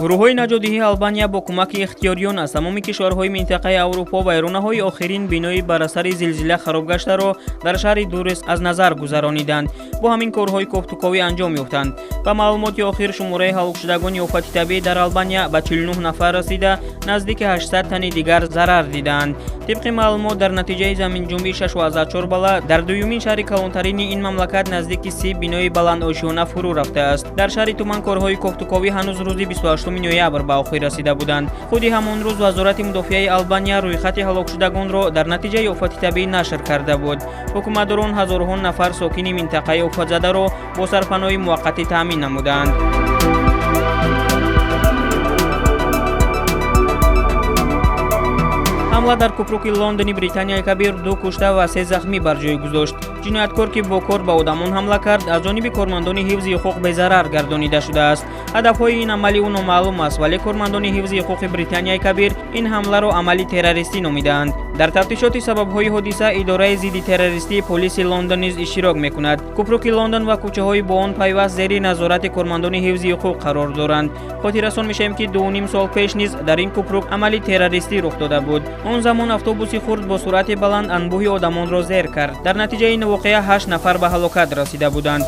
Гурӯҳҳои наҷотдиҳии Албания бо кӯмаки ихтиёриён аз тамоми кишварҳои минтақаи Аврупо вайронаҳои охирин бинои бар асари зилзила харобгаштаро дар шаҳри Дурес аз назар гузарониданд. Бо ҳамин корҳои кофтуковӣ анҷом ёфтанд. Ба маълумоти охир, шумораи ҳалокшудагони офати табиӣ дар Албания ба 49 нафар расида, наздики 800 тани дигар зарар дидаанд. Тибқи маълумот, дар натиҷаи заминҷунбии 6,4 балла дар дуюмин шаҳри калонтарини ин мамлакат наздики 30 бинои баландошёна фурӯ рафтааст. Дар шаҳри Туман корҳои кофтуковӣ ҳанӯз рӯзи 28 ноябр ба охир расида буданд. Худи ҳамон рӯз Вазорати мудофиаи Албания рӯйхати ҳалокшудагонро дар натиҷаи офати табиӣ нашр карда буд. Ҳукуматдорон ҳазорҳо нафар сокини минтақаи офатзадаро бо сарпаноҳи муваққатӣ таъмин намуданд. Ҳамла дар купруки Лондони Британияи Кабир ду кушта ва се захмӣ бар ҷой гузошт. Ҷинояткор, ки бо кор ба одамон ҳамла кард, аз ҷониби кормандони ҳифзи ҳуқуқ безарар гардонида шудааст. Ҳадафҳои ин амали ӯ номаълум аст, вале кормандони ҳифзи ҳуқуқи Британияи Кабир ин ҳамларо амали террористӣ номидаанд. Дар тафтишоти сабабҳои ҳодиса идораи зидди террористии полиси Лондон низ иштирок мекунад. Купруки Лондон ва кӯчаҳои бо он пайваст зери назорати кормандони ҳифзи ҳуқуқ қарор доранд. Хотиррасон мешавем, ки 2,5 сол пеш низ дар ин купрук амали террористӣ рух дода буд. Он замон автобуси хурд бо суръати баланд анбӯҳи одамонро зер кард. Дар натиҷаи ин воқеа ҳашт нафар ба ҳалокат расида буданд.